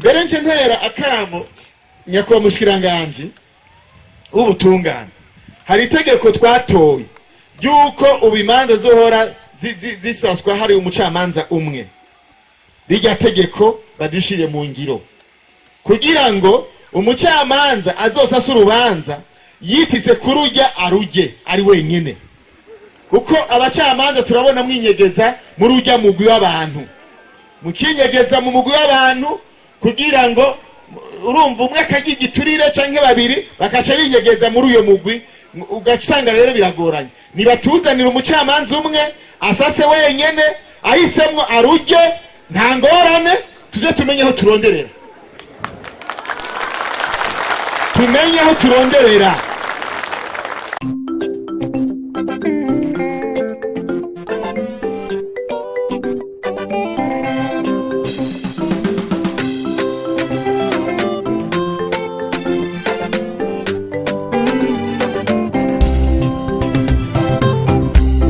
Mbere nje ntera akamo nyakubahwa mushikiranganji w'ubutungane, hari itegeko twatoye ry'uko ubu imanza zohora zisaswa hari umucamanza umwe. Rirya tegeko badishire mu ngiro kugira ngo umucamanza azosasa urubanza yititse kurujya arujye ari wenyine, kuko abacamanza turabona mwinyegeza muri ujya mugwi w'abantu, mukinyegeza mu mugwi w'abantu kugira ngo urumva umwe akarya igiturire canke babiri bakaca binyegeza muri uyo mugwi, ugasanga rero biragoranye. Nibatuzanira umucamanza umwe asase wenyene, ahisemwo arujye, nta ngorane, tuze tumenye aho turonderera, tumenye aho turonderera.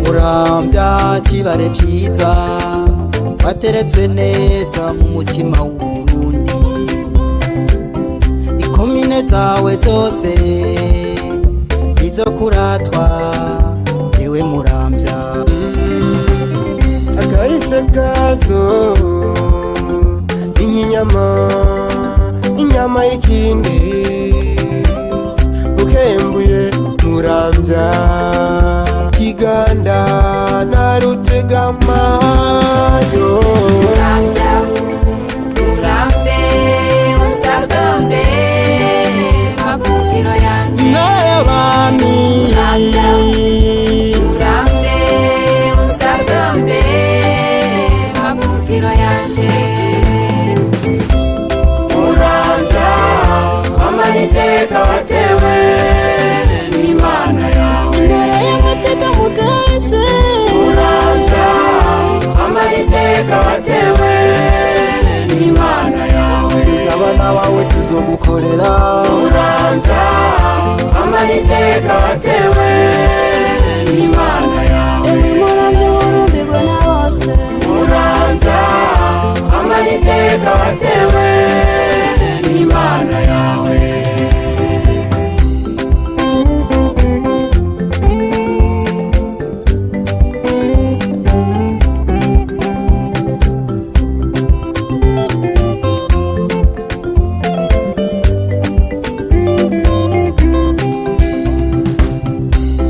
Muramvya kibare ciza wateretswe neza mu mutima w'Uburundi, ikomine zawe zose izo kuratwa ewe Muramvya. Akahise kazo inyinyama inyama y'ikindi ukembuye Muramvya, Kiganda na Rutegamayo. Urambe usagambe mavukiro yanjye. N'ay'abami. Urambe usagambe mavukiro yanjye. Muramvya wamara iteka watewe n'Imana yawe. Intara y'amateka mu kahise. Muramvya wamara iteka watewe n'Imana yawe. Abana bawe tuzogukorera. Muramvya wamara iteka watewe n'Imana yawe. Ewe Muramvya urumbirwe na bose. Muramvya wamara iteka watewe n'Imana yawe.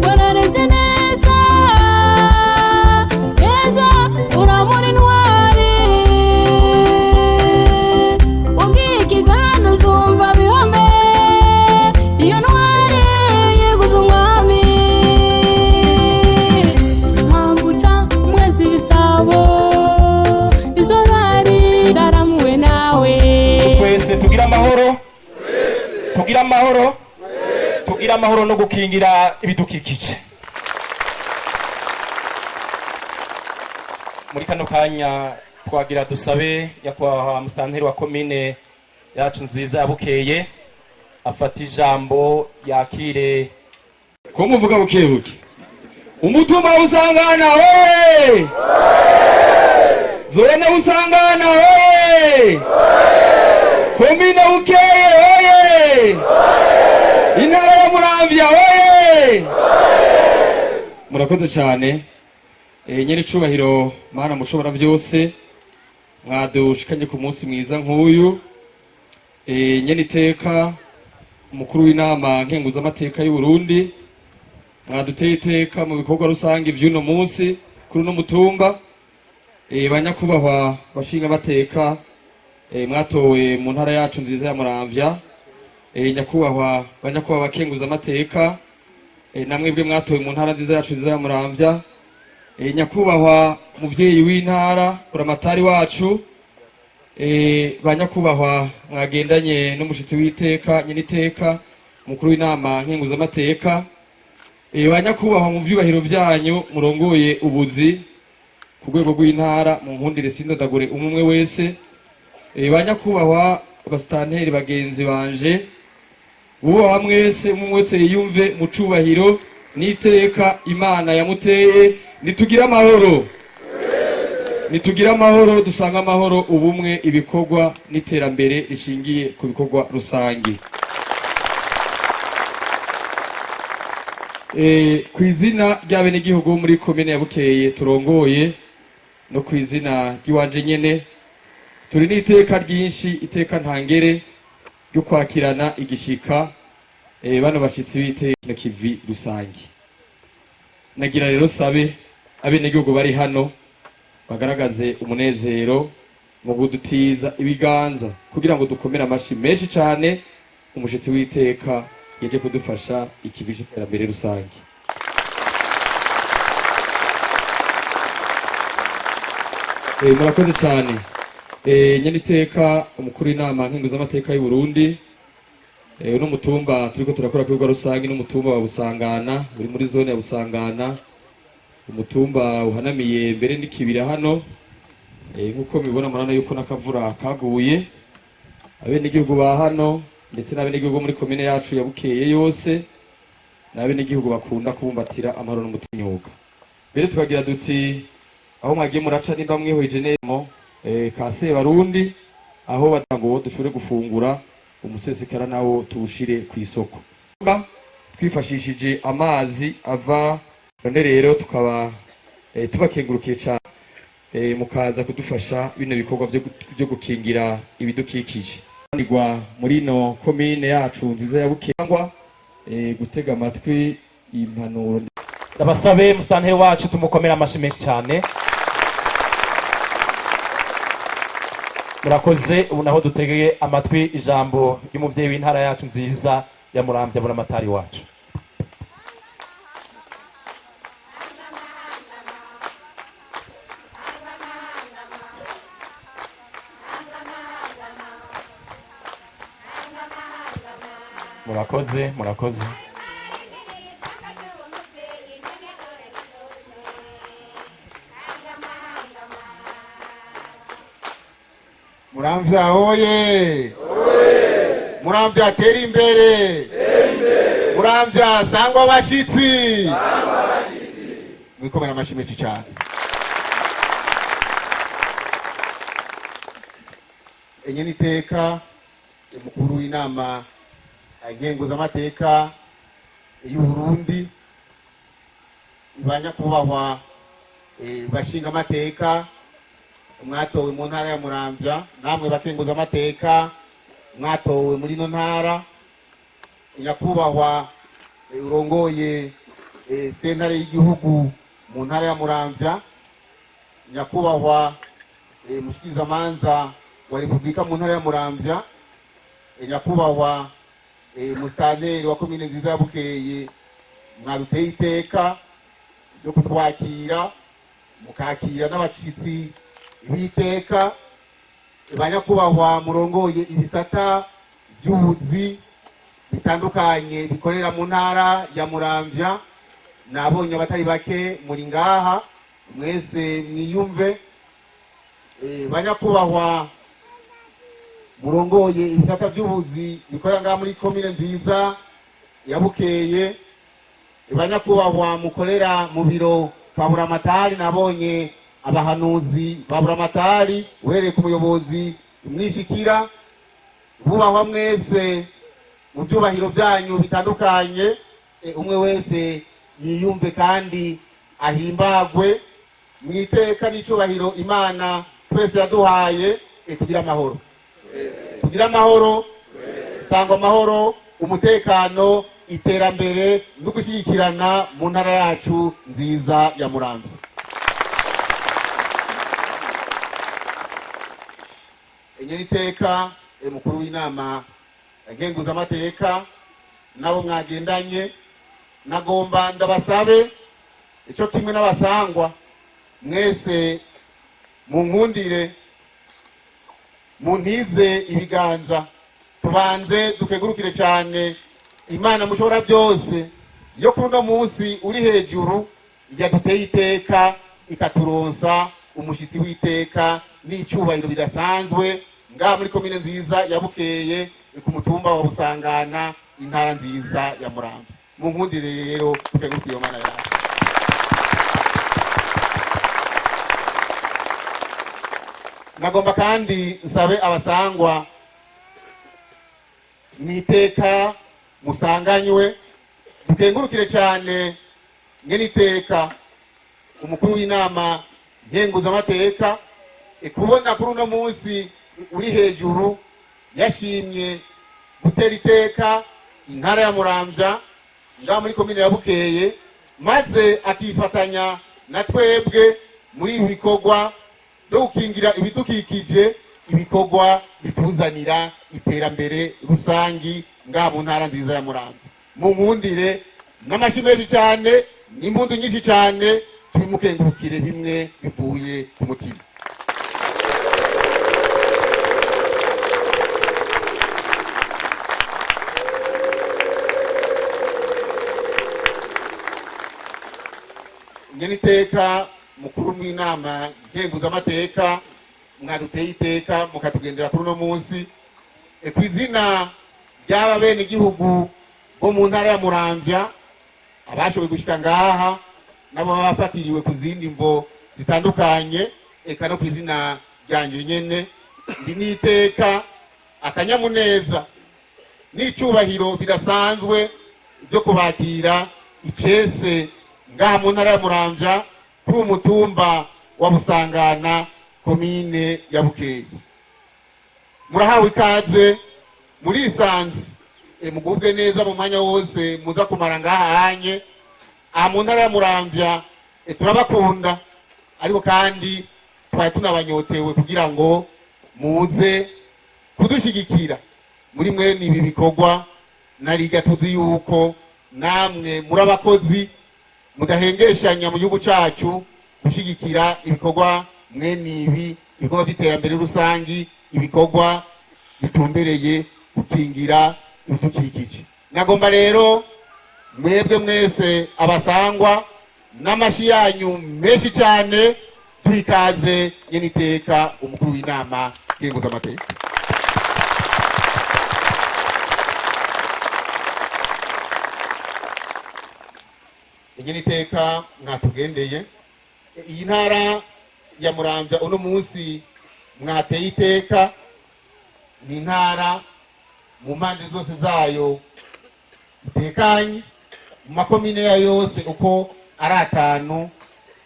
Wararebye neza neza urabona intwari, ugiye ikiganda uzumva bihome, iyo ntwari yiguze umwami. Mwambuta mwezi bisabo, izo ntwari zaramuwe nawe. Twese tugira amahoro, tugira amahoro, tugira amahoro no gukingira ibidukikije. Muri kano kanya twagira dusabe nyakubahwa musitanteri wa komine yacu nziza ya Bukeye afata ijambo yakire. Ko muvuga bukebuke, umutumba usangana we, zone usangana we, komine Bukeye oye, intara ya Muramvya oye! Murakoze cyane. Nyene icubahiro Mana mushobora byose, mwadushikanye ku munsi mwiza nk'uyu. Nyene iteka umukuru w'inama nkenguzamateka y'u Burundi, mwaduteye iteka mu bikorwa rusange vy'uno munsi kuri uno mutumba. Banyakubahwa bashinga amateka mwatowe mu ntara yacu nziza ya Muramvya, nyakubahwa banyakubahwa bakenguza amateka, namwebwe mwatowe mu ntara nziza yacu nziza ya Muramvya, nyakubahwa muvyeyi w'intara buramatari wacu, banyakubahwa mwagendanye n'umushitsi w'iteka nyeniteka mukuru w'inama nkenguzamateka, banyakubahwa mu vyubahiro vyanyu murongoye ubuzi ku rwego rw'intara, mu nkundire sindodagure umwe wese, banyakubahwa basitanteri bagenzi banje, bubaha mwese, umwe wese yiyumve mu cubahiro n'iteka Imana yamuteye. Nitugire amahoro, Nitugire amahoro, dusanga amahoro, ubumwe, ibikorwa n'iterambere rishingiye ku bikorwa rusange. Ku izina ry'abenegihugu bo muri komine ya Bukeye turongoye, no ku izina ry'iwanje nyene, turi n'iteka ryinshi, iteka ntangere ryo kwakirana igishika bano bashitsi b'iteka kivi rusange. Nagira rero sabe abenegihugu bari hano bagaragaze umunezero mu kudutiza ibiganza kugira ngo dukomere amashi menshi cane umushitsi w'iteka yaje kudufasha ikivi c'iterambere rusange. Murakoze cyane. Nyeniteka umukuru w'inama nkenguzamateka y'u Burundi, uno mutumba turiko turakora ku rusange n'umutumba wa Busangana uri muri zone ya Busangana, umutumba uhanamiye mbere n'ikibira hano. Nkuko mubibona murabona yuko n'akavura kaguye. Abenegihugu ba hano ndetse n'abenegihugu muri komine yacu ya Bukeye yose n'abenegihugu bakunda kubumbatira amahoro n'umutinyuka. Mbere tukagira duti aho mwagiye muraca nimba mwihweje nemo ka Sebarundi aho batango dushobore gufungura umusesekara nawo tuwushire ku isoko twifashishije amazi ava. None rero tukaba tubakengurukiye cyane mukaza kudufasha bino bikorwa byo gukingira ibidukikije nigwa muri no komine yacu nziza ya Bukengwa. Gutega amatwi impanuro. Ndabasabe musitanteri wacu tumukomera amashi menshi cyane. Murakoze. Ubu naho dutegeye amatwi ijambo ry'umuvyeyi w'intara yacu nziza ya Muramvya, Buramatari wacu. Murakoze, murakoze. Muramvya oye! Muramvya tera imbere! Muramvya sangwa abashitsi! Mwikomera amashi menshi cyane. Enye niteka umukuru w'inama nkenguzamateka y'u Burundi, banyakubahwa bashinga amateka mwatowe mu ntara ya Muramvya, namwe bakenguza amateka mwatowe muri no ntara, nyakubahwa urongoye sentare y'igihugu mu ntara ya Muramvya, nyakubahwa mushikirizamanza wa Republika mu ntara ya Muramvya, nyakubahwa musitanteri wa komine nziza ya Bukeye, mwaduteye iteka ryo kutwakira mukakira n'abashitsi biteka, banyakubahwa murongoye ibisata by'ubuzi bitandukanye bikorera mu ntara ya Muramvya, nabonye abatari bake muri ngaha, mwese mwiyumve. Banyakubahwa murongoye ibisata by'ubuzi bikorera ngaha muri komine nziza ya Bukeye, banyakubahwa mukorera mu biro kwa Buramatari, nabonye abahanuzi ba Buramatari uhereye ku muyobozi mwishikira, bubahwa mwese mu byubahiro byanyu bitandukanye, umwe wese yiyumve kandi ahimbagwe mwiteka n'icubahiro Imana twese yaduhaye. Kugira amahoro, kugira amahoro, sangwa amahoro, umutekano, iterambere no gushyigikirana mu ntara yacu nziza ya Muramvya. Enyeniteka mukuru w'inama nkenguzamateka nabo mwagendanye, nagomba ndabasabe ico kimwe n'abasangwa mwese munkundire muntize ibiganza, tubanze dukegurukire cyane Imana mushobora byose yo kuri uno munsi uri hejuru yaduteye iteka ikaturonsa umushitsi w'iteka n'icyubahiro bidasanzwe ngaha muri komine nziza ya Bukeye ku mutumba wa Busangana, intara nziza ya Muramvya. Munkundire rero tukegurukire Imana yacu. Nagomba kandi nsabe abasangwa mwiteka musanganywe, dukengurukire cyane nyeniteka umukuru w'inama nkenguzamateka, kubona kuri uno munsi uri hejuru yashimye gutera iteka intara ya Muramvya ngaha muri komine ya Bukeye, maze akifatanya na twebwe muri ibi bikorwa byo gukingira ibidukikije, ibikorwa bituzanira iterambere rusangi ngaha mu ntara nziza ya Muramvya. Munkundire n'amashyi menshi cyane n'impundu nyinshi cyane, tubimukengurukire bimwe bivuye ku mutima. Nyeniteka mukuru mw'inama nkenguzamateka, mwaduteye iteka mukatugendera kuri uno munsi, ku izina ry'aba bene igihugu bo mu ntara ya Muramvya abashoboye gushika ngaha nabo bafatiriwe ku zindi mvo zitandukanye, eka no ku izina ryanje nyene, ndi n'iteka, akanyamuneza n'icubahiro bidasanzwe byo kubakira icese ngaha mu ntara ya Muramvya kuri umutumba wa Busangana, komine ya Bukeye. Murahawe ikaze, murisanze, mugubwe neza mu mwanya wose muza kumara ngaha hanye aha mu ntara ya Muramvya. Turabakunda, ariko kandi twari tunabanyotewe kugira ngo muze kudushigikira muri mwene ibi bikorwa. Nariga tuzi yuko namwe muri abakozi mudahengeshanya mu gihugu cacu gushigikira ibikorwa mwene ibi, ibikorwa by'iterambere rusangi, ibikorwa bitumbereye gukingira ibidukikije. Nagomba rero mwebwe mwese abasangwa n'amashi yanyu menshi cyane twikaze nyeniteka umukuru w'inama nkenguzamateka. Nyeniteka mwatugendeye iyi ntara ya Muramvya uno munsi mwateye iteka, ni intara mu mpande zose zayo itekanye, mu makomine yayo yose uko ari atanu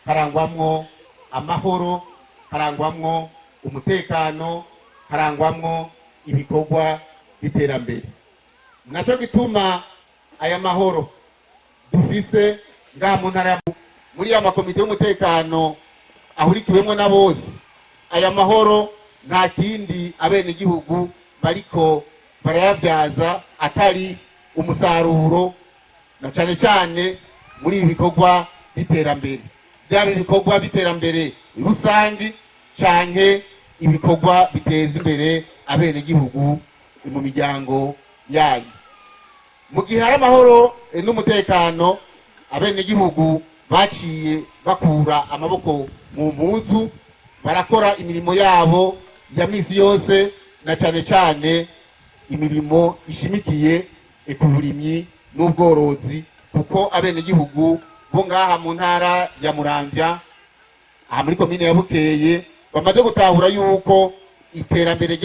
harangwamwo amahoro, harangwamwo umutekano, harangwamwo ibikorwa by'iterambere. Nacyo gituma aya mahoro dufise ngaha mu ntara muri ya makomite y'umutekano ahurikiwemwo na bose, aya mahoro nta kindi abenegihugu bariko barayabyaza atari umusaruro, na cyane cyane muri ibi bikorwa by'iterambere, byaba ibikorwa by'iterambere rusangi canke ibikorwa biteza imbere abenegihugu mu miryango yanyu. Mu gihe hari amahoro n'umutekano, abenegihugu baciye bakura amaboko mu mpuzu, barakora imirimo yabo ya misi yose, na cyane cyane imirimo ishimikiye ku burimyi n'ubworozi, kuko abenegihugu bo ngaha mu ntara ya Muramvya aha muri komine ya Bukeye bamaze gutahura yuko iterambere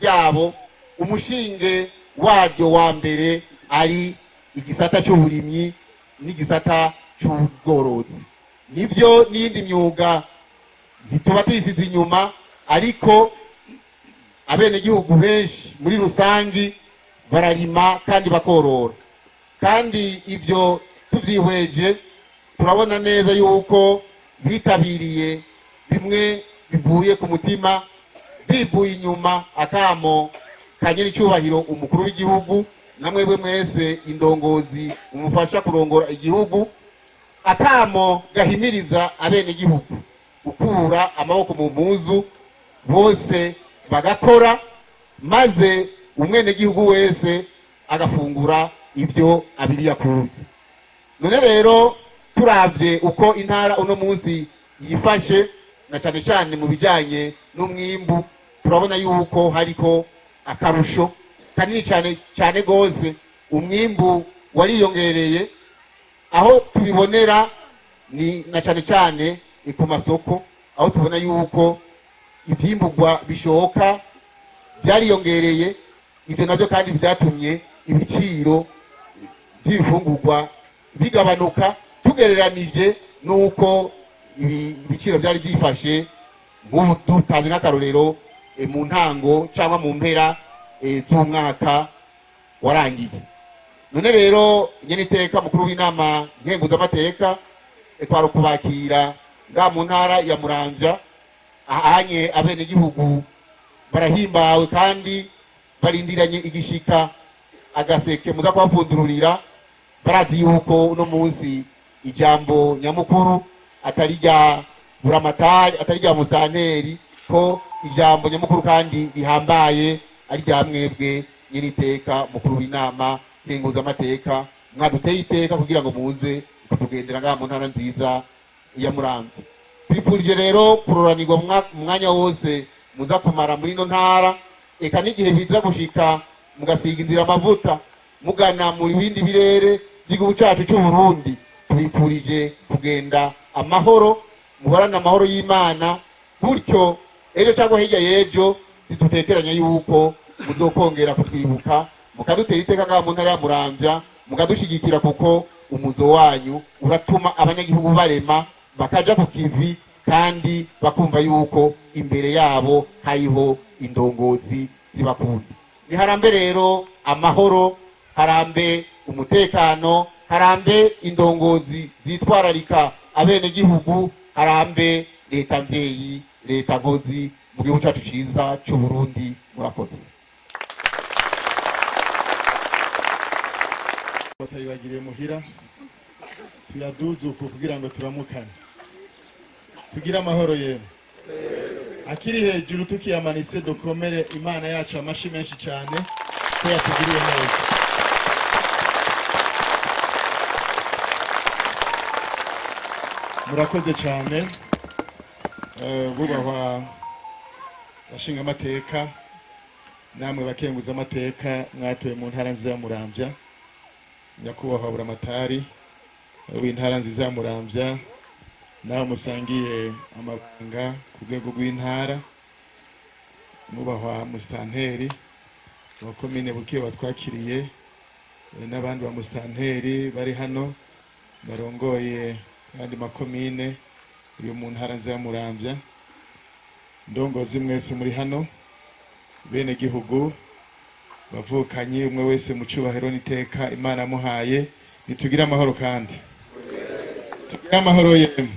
ryabo umushinge waryo wa mbere ari igisata cy'uburimyi n'igisata cy'ubworozi. Nivyo n'iyindi myuga ntituba tuyisize inyuma, ariko abenegihugu benshi muri rusangi bararima kandi bakorora, kandi ibyo tuvyihweje turabona neza yuko bitabiriye bimwe bivuye ku mutima, bivuye inyuma akamo ka nyiricyubahiro umukuru w'igihugu na mwebwe mwese indongozi umufasha kurongora igihugu, akamo gahimiriza abenegihugu gukura amaboko mu mpuzu bose bagakora, maze umwenegihugu wese agafungura ibyo abiriya kuye. None rero turavye uko intara uno munsi yifashe na cyane cyane mu bijanye n'umwimbu, turabona yuko hariko akarusho kanini cyane cyane gose, umwimbu wariyongereye. Aho tubibonera ni na cyane cyane ku masoko, aho tubona yuko Ivyimburwa bishoka byariyongereye. Ivyo navyo kandi byatumye ibiciro by'ibifungurwa bigabanuka tugereranije n'uko ibiciro byari byifashe, nk'ubu dutanze nk'akarorero mu ntango cyangwa mu mpera z'umwaka warangiye. None rero, nyene iteka mukuru w'inama nkenguzamateka, kwari ukubakira nga mu ntara ya Muramvya. Ahanye abenegihugu barahimbawe kandi barindiranye igishika agaseke muza kubapfundururira. Barazi yuko uno munsi ijambo nyamukuru atari rya buramatari, atari rya musitanteri, ko ijambo nyamukuru kandi rihambaye ari rya mwebwe, nyiri iteka mukuru w'inama nkenguzamateka. Mwaduteye iteka kugira ngo muze kutugendera ngaha mu ntara nziza ya Muramvya. Twifurije rero kuroranirwa mu mwanya wose muza kumara muri ino ntara, eka n'igihe biza gushika mugasiga inzira amavuta mugana mu bindi birere by'igihugu cyacu cy'u Burundi. Tubifurije kugenda amahoro, muhorane amahoro y'Imana. Gutyo ejo cyangwa hirya y'ejo ntidutekeranya yuko muzokongera kutwibuka, mukadutera iteka ngaha mu ntara ya Muramvya, mukadushyigikira, kuko umuzo wanyu uratuma abanyagihugu barema bakaja ku kivi kandi bakumva yuko imbere yabo hariho indongozi zibakunda. Niharambe rero amahoro, harambe umutekano, harambe indongozi zitwararika abenegihugu, harambe leta mvyeyi, leta nkozi mu gihugu cacu ciza c'u Burundi. Murakoze. Batayibagiriye muhira, tuyaduze uku kugira ngo turamukane, tugire amahoro. Yemwe, akiri hejuru tukiyamanitse, dukomere Imana yacu amashi menshi cyane ko yatugiriye neza. Murakoze cyane. Bubahwa bashinga amateka namwe bakenguza amateka mwatoye mu ntara nziza ya Muramvya, nyakubahwa buramatari w'intara nziza ya Muramvya nawe musangiye amabanga ku rwego rw'intara, mwubahwa musitanteri wa komine Buke batwakiriye, n'abandi ba musitanteri bari hano barongoye ayandi makomine yo mu ntara nziza ya Muramvya, ndongozi mwese muri hano, bene gihugu bavukanyi, umwe wese mu cyubahiro n'iteka Imana yamuhaye, nitugire amahoro kandi tugire amahoro. Yemwe,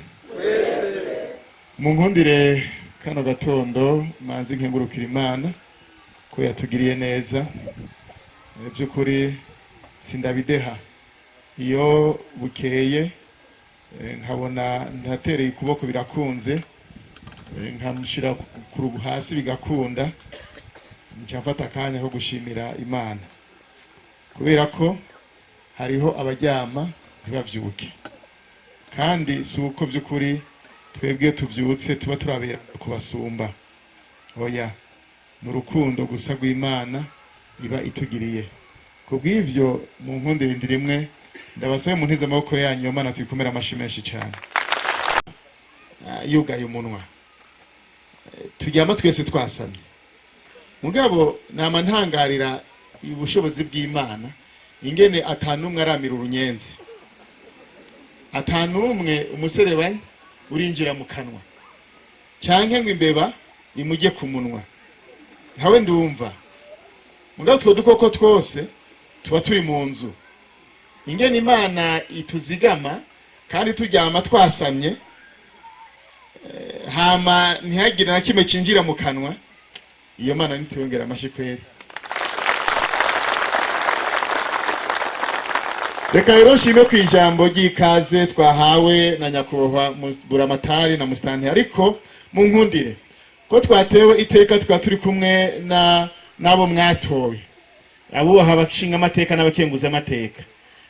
munkundire kano gatondo manzi nkengurukira Imana ko yatugiriye neza. By'ukuri sindabideha, iyo bukeye nkabona ntatereye ukuboko birakunze, nkamushyira ku rugu hasi bigakunda, nca mfata akanya ko gushimira Imana, kubera ko hariho abaryama ntibavyuke. Kandi si uko by'ukuri twebwe iyo tuvyutse tuba turabera kubasumba, oya, ni urukundo gusa rw'Imana iba itugiriye. Kubw'ivyo, mu nkundire rimwe ndabasabe mu ntize amaboko yanyu Mana tuyikomere amashi menshi cyane. Yugaye umunwa. Turyama twese twasamye, mugabo nama ntangarira ubushobozi bw'Imana, ingene atanumwe aramira urunyenzi, atanumwe umuserebanya urinjira mu kanwa canke ngo imbeba imujye ku munwa, ntawe ndumva. Mugabo utwo dukoko twose tuba turi mu nzu, ingene Imana ituzigama kandi turyama twasamye, hama ntihagire na kimwe cinjira mu kanwa. Iyo Mana nituyongera amashi kweri. Reka rero nshime ku ijambo ry'ikaze twahawe na nyakubahwa buramatari na musitanteri, ariko munkundire ko twatewe iteka tukaba turi kumwe na n'abo mwatoye, abubaha abashinga amateka n'abakenguza amateka.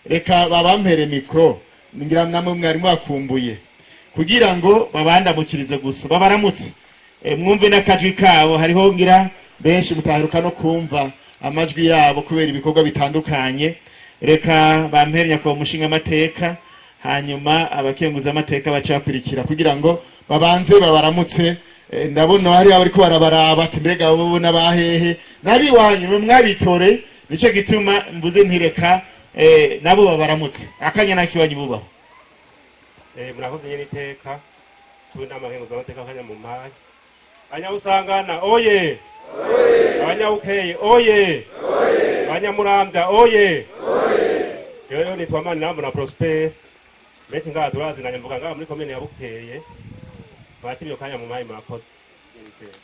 Reka babampere mikoro, ngira namwe mwari mwakumbuye, kugira ngo babandamukirize gusa, babaramutse. Mwumve n'akajwi kabo. Hariho ngira benshi mutaheruka no kumva amajwi yabo kubera ibikorwa bitandukanye. Reka bampere nyakubahwa umushinga amateka, hanyuma abakenguza amateka baca bakurikira, kugira ngo babanze babaramutse. Ndabona hariya bariko barabaraba ati mbega bo n'abahehe n'abiwanyu mwe mwabitore. Nico gituma mvuze ntireka nabo babaramutse akanya nakiwanyu bubaho. Murakoze nyene iteka kuri nama nkenguzamateka akanya mu mpaye. Abanyabusangana oye! Abanyabukeye oye! Abanyamurambya oye! Rero nitwa Manirambona Prosper, benshi ngaha turazinanye, mvuga ngaha muri komine ya Bukeye. Mwakiriye akanya mu mpaye, murakoze nyene iteka.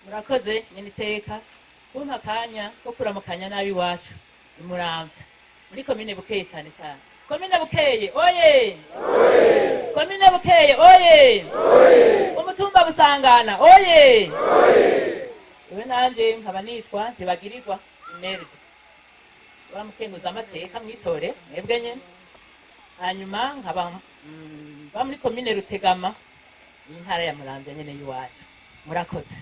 Murakoze nyene iteka kumpa akanya ko kuramukanya nabi iwacu imuramvya muri komine Bukeye, cyane cyane komine Bukeye oye! Komine Bukeye oye! Umutumba Busangana oye! Ewe nanje nkaba nitwa Ntibagirirwa Imeride, bamukenguza amateka mwitore mwebwe nyene. Hanyuma nkaba ba muri komine Rutegama, intara ya Muramvya nyene y'iwacu. Murakoze.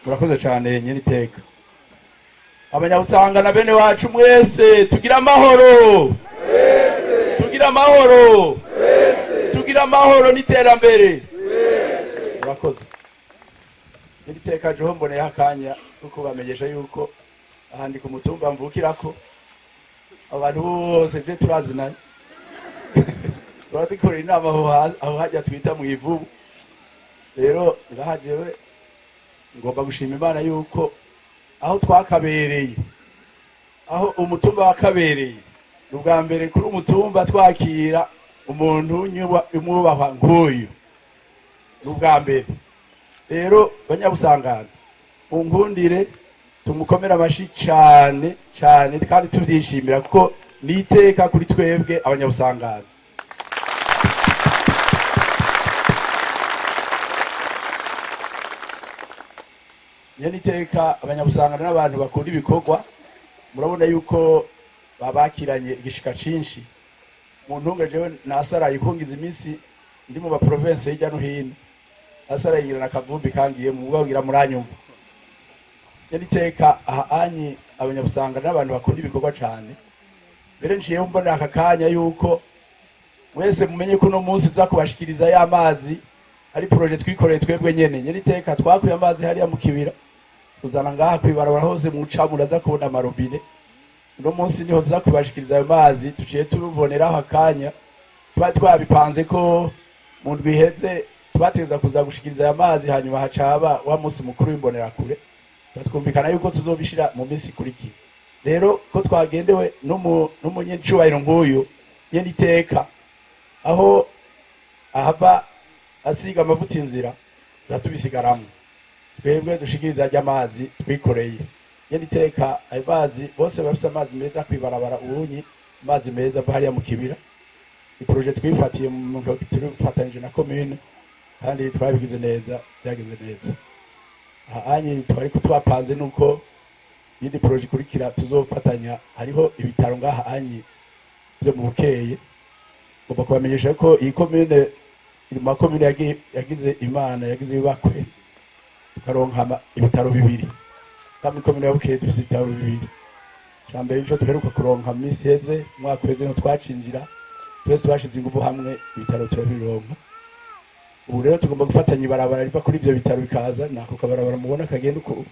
Murakoze cyane nyine iteka. Abanyabusanga na bene wacu mwese, tugira amahoro, tugira amahoro, tugira amahoro n'iterambere. Murakoze nyine iteka. Jeho mboneyeho akanya ko kubamenyesha yuko ahandi ku mutumba mvukirako abantu bose bye turazinanye, tuba dukorera inama aho aho hajya twita mu ivubu. Rero ngaha jewe ngomba gushima Imana yuko aho twakabereye, aho umutumba wakabereye, ni ubwa mbere kuri umutumba twakira umuntu umwubahwa nk'uyu, ni ubwa mbere. Rero banyabusangana, munkundire tumukomere amashi cyane cyane kandi tubyishimira, kuko ni iteka kuri twebwe abanyabusangana. Nyene iteka, abanyabusangana n'abantu bakunda ibikorwa. Murabona yuko babakiranye igishika cinshi. Mu ntunga jewe nasaraye kungiza iminsi ndi mu baprovince hirya no hino, nasaraye ngira na kavumbi kangiye mu bwagira muranyumva. Nyene iteka, aha anyi abanyabusangana n'abantu bakunda ibikorwa cane. Mbere nciye mbona aka kanya yuko mwese mumenye ko uno munsi tuza kubashikiriza ya mazi ari projet twikoreye twebwe nyene. Nyene iteka, twakuye amazi hariya mu kibira tuzana ngaha kwibarabara hose muca muraza kubona amarobine. Uno munsi niho tuza kubashikiriza ayo mazi. Tuciye tuboneraho akanya, tuba twabipanze ko mu ndwi iheze tubateza kuza gushikiriza aya mazi, hanyuma hacaba wa munsi mukuru w'imbonerakure, twumvikana yuko tuzobishira mu minsi ikurikira. Rero ko twagendewe n'umunyencubahiro nk'uyu nyene iteka, aho ahava asiga amavuta inzira, tuba twebwe dushikiriza ajya amazi twikoreye. Nyene iteka, ayo mazi bose bafise amazi meza kwibarabara ubunyi, amazi meza ava hariya mu kibira. Iprojet twifatiye mu ntoki turi na commune, kandi twabigize neza, byagenze neza. Aha twari kutwapanze nuko yindi projet ikurikira tuzofatanya, hariho ibitaro ngaha anyi byo mu Bukeye. Ngomba kubamenyesha ko iyi commune iri mu makomune yagize Imana, yagize ibibakwe tukaronka ibitaro bibiri. Kandi komine ya Bukeye dufise ibitaro bibiri. Ca mbere nico duheruka kuronka mu minsi iheze, umwaka uheze niho twacinjira twese, twashize inguvu hamwe ibitaro turabironka. Ubu rero tugomba gufatanya ibarabara riva kuri ibyo bitaro bikaza, nako kabarabara mubona kagenda uko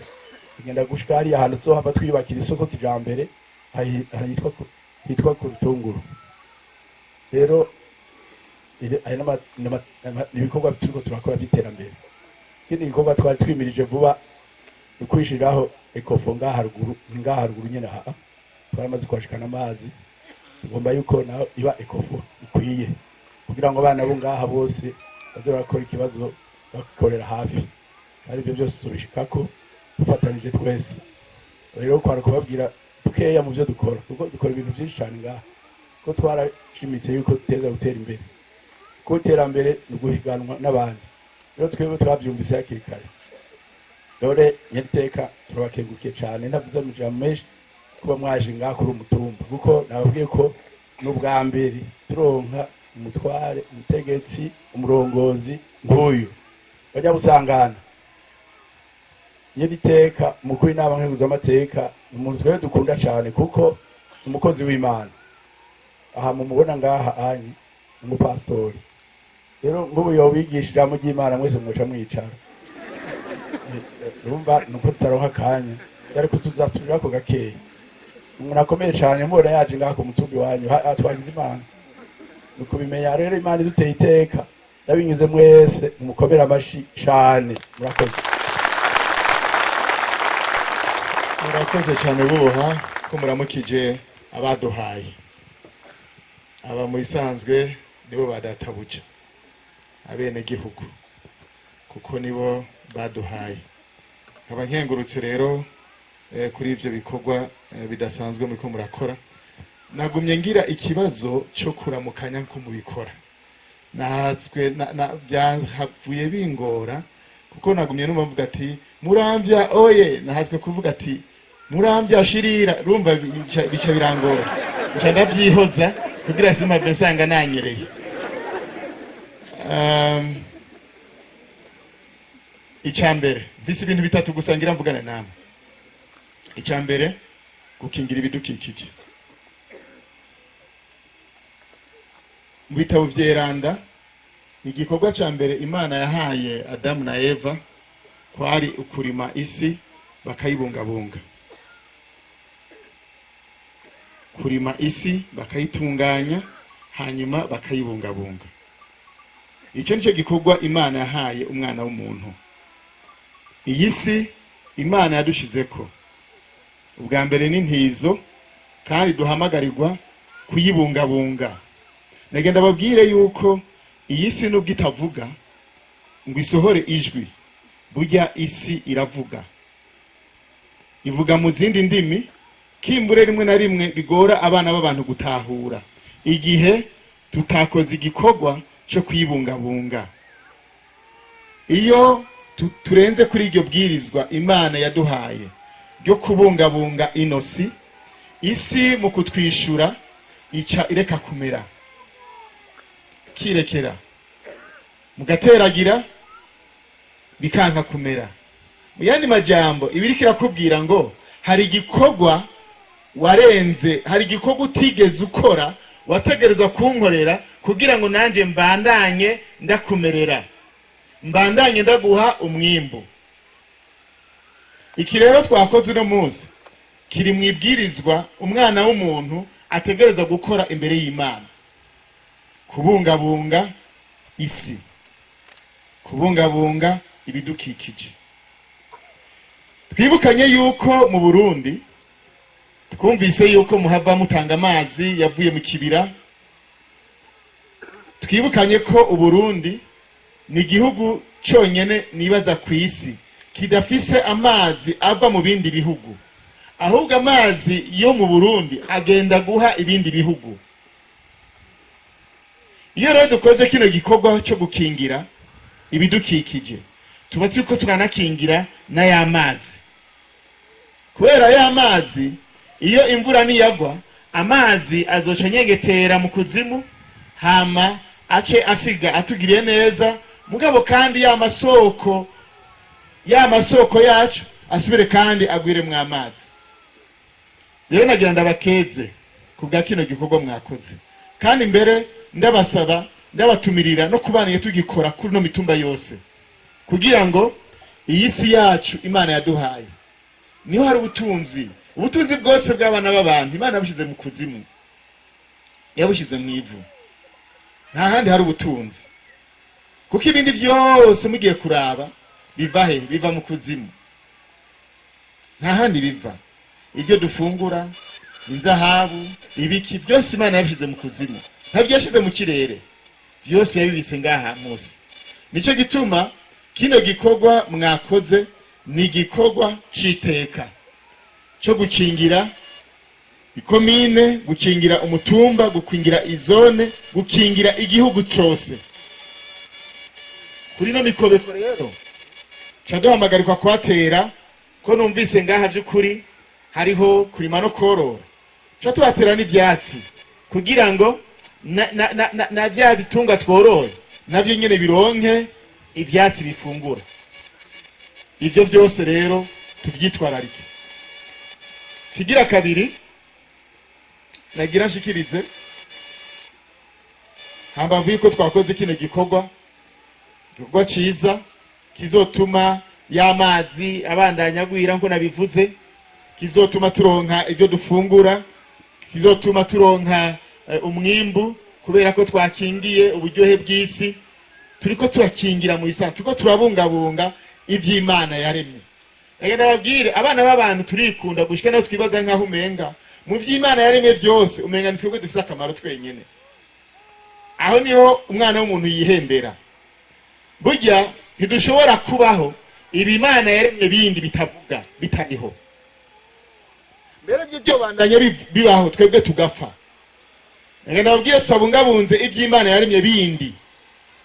kagenda gushika hariya ahantu tuzohava twiyubakira isoko kijambere hitwa ku Rutunguru. Rero aya ibikorwa turiko turakora by'iterambere. Ikindi gikorwa twari twimirije vuba ni kwishiriraho ekofo ngaha haruguru, ngaha haruguru nyene aha twaramaze kuhashikana amazi. Tugomba yuko naho iba ekofo ikwiye kugira ngo abana bo ngaha bose baze barakora ikibazo bakorera hafi, kandi ibyo byose tubishikako dufatanije twese. Rero kwari kubabwira dukeya mu byo dukora, kuko dukora ibintu byinshi cyane ngaha, ko twarashimitse yuko tuteza gutera imbere, kuko iterambere ni uguhiganwa n'abandi. Rero twebwe twabyumvise hakiri kare. Dore nyeriteka, turabakengukiye cyane, ntavuze amajambo menshi, kuba mwaje ngaha kuri umutumba, kuko nababwiye ko n'ubwa mbere turonka umutware, umutegetsi, umurongozi nk'uyu. Banyabusangana, Nyir'iteka umukuru w'inama nkenguzamateka, umuntu twebwe dukunda cyane kuko umukozi w'Imana. Aha mumubona ngaha anyi umupastori. Rero ngubu yobigisha ijambo ry'Imana mwese muca mwicara. Urumva nuko tutaronka akanya, ariko tuzasubirako gakeya. Umuntu akomeye cyane mubona yaje ngaha ku mutumbi wanyu, twagize Imana. Nuko bimenya rero Imana iduteye iteka, ndabinyuze mwese mukomere amashi cyane. Murakoze. Murakoze cyane buha ko muramukije abaduhaye. Aba mu isanzwe nibo badatabuja abene gihugu kuko nibo baduhaye. Nkaba nkengurutse rero kuri ivyo bikorwa bidasanzwe muriko murakora. Nagumye ngira ikibazo cyo kuramukanya ko mubikora. Nahatswe byahavuye bingora kuko nagumye numva mvuga ati Muramvya oye, nahatswe kuvuga ati Muramvya shirira, urumva bica birangora. Nca ndavyihoza kugira simpave nsanga nanyereye. Icambere mfise ibintu bitatu gusa ngira mvugane namwe. Icambere, gukingira ibidukikije. Mu bitabo vyeranda, igikorwa ca mbere Imana yahaye Adamu na Eva kwari ukurima isi bakayibungabunga. Kurima isi bakayitunganya hanyuma bakayibungabunga. Icyo nicyo gikorwa Imana yahaye umwana w'umuntu. Iyi si Imana yadushizeko ubwa mbere ni ntizo, kandi duhamagarirwa kuyibungabunga. Nagenda babwire yuko iyi si nubwo itavuga ngo isohore ijwi, burya isi iravuga. Ivuga mu zindi ndimi, kimbure rimwe na rimwe bigora abana b'abantu gutahura igihe tutakoze igikorwa cyo kuyibungabunga. Iyo turenze kuri iryo bwirizwa Imana yaduhaye ryo kubungabunga inosi, isi mu kutwishura ica ireka kumera, kirekera mugateragira bikanka kumera. Mu yandi majambo ibiriko irakubwira ngo hari igikorwa warenze, hari igikorwa utigeze ukora wategerezwa kunkorera kugira ngo nanje mbandanye ndakumerera, mbandanye ndaguha umwimbu. Iki rero twakoze uno munsi kiri mu ibwirizwa umwana w'umuntu ategerezwa gukora imbere y'Imana: kubungabunga isi, kubungabunga ibidukikije. Twibukanye yuko mu Burundi twumvise yuko muhava mutanga amazi yavuye mu kibira. Twibukanye ko Uburundi ni igihugu cyonyene nibaza ku isi kidafise amazi ava mu bindi bihugu, ahubwo amazi yo mu Burundi agenda guha ibindi bihugu. Iyo rero dukoze kino gikorwa cyo gukingira ibidukikije, tuba turiko turanakingira n'aya mazi, kubera aya mazi iyo imvura niyagwa amazi azoca anyengetera mu kuzimu, hama ace asiga atugiriye neza. Mugabo kandi ya masoko yacu asubire kandi agwire mu amazi. Rero nagira ndabakeze kubwa kino gikorwa mwakoze, kandi mbere ndabasaba ndabatumirira no kubana tugikora kuri no mitumba yose, kugira ngo iyi si yacu Imana yaduhaye niho hari ubutunzi, ubutunzi bwose bw'abana b'abantu Imana yabushize mu kuzimu, yabushize mu ivu. Nta handi hari ubutunzi, kuko ibindi byose mugiye kuraba biva he? Biva mu kuzimu. Nta handi biva. Ibyo dufungura, inzahabu, ibiki byose Imana yabishize mu kuzimu, ntabyo yashize mu kirere, byose yabibitse ngaha munsi. Nicyo gituma kino gikorwa mwakoze ni igikorwa c'iteka cyo gukingira ikomine, gukingira umutumba, gukingira izone, gukingira igihugu cose. Kuri no mikobeko rero ca duhamagarirwa kuhatera, ko numvise ngaha by'ukuri hariho kurima no korora, ca tuhatera n'ivyatsi kugira ngo na vya bitunga tworoye navyo nyene bironke ivyatsi bifungura. Ivyo vyose rero tuvyitwararike. Kigira kabiri nagira nshikirize, hambavu yuko twakoze kino gikorwa, gikorwa ciza kizotuma y'amazi abandanya agwira nko nabivuze, kizotuma turonka ibyo dufungura, kizotuma turonka umwimbu kubera ko twakingiye uburyohe bw'isi. Turiko turakingira mu isa, turiko turabungabunga ivy'Imana yaremye. Reka ndababwire, abana b'abantu turikunda gushika naho twibaza nkaho umenga mu vy'Imana yaremye vyose umenga ni twebwe dufise akamaro twenyene. Aho niho umwana w'umuntu yihendera. Burya ntidushobora kubaho ibi Imana yaremye bindi bitavuga bitariho. Mbere by'ibyo bandanye bibaho twebwe tugapfa. Reka ndababwire, tutabungabunze ivy'Imana yaremye bindi,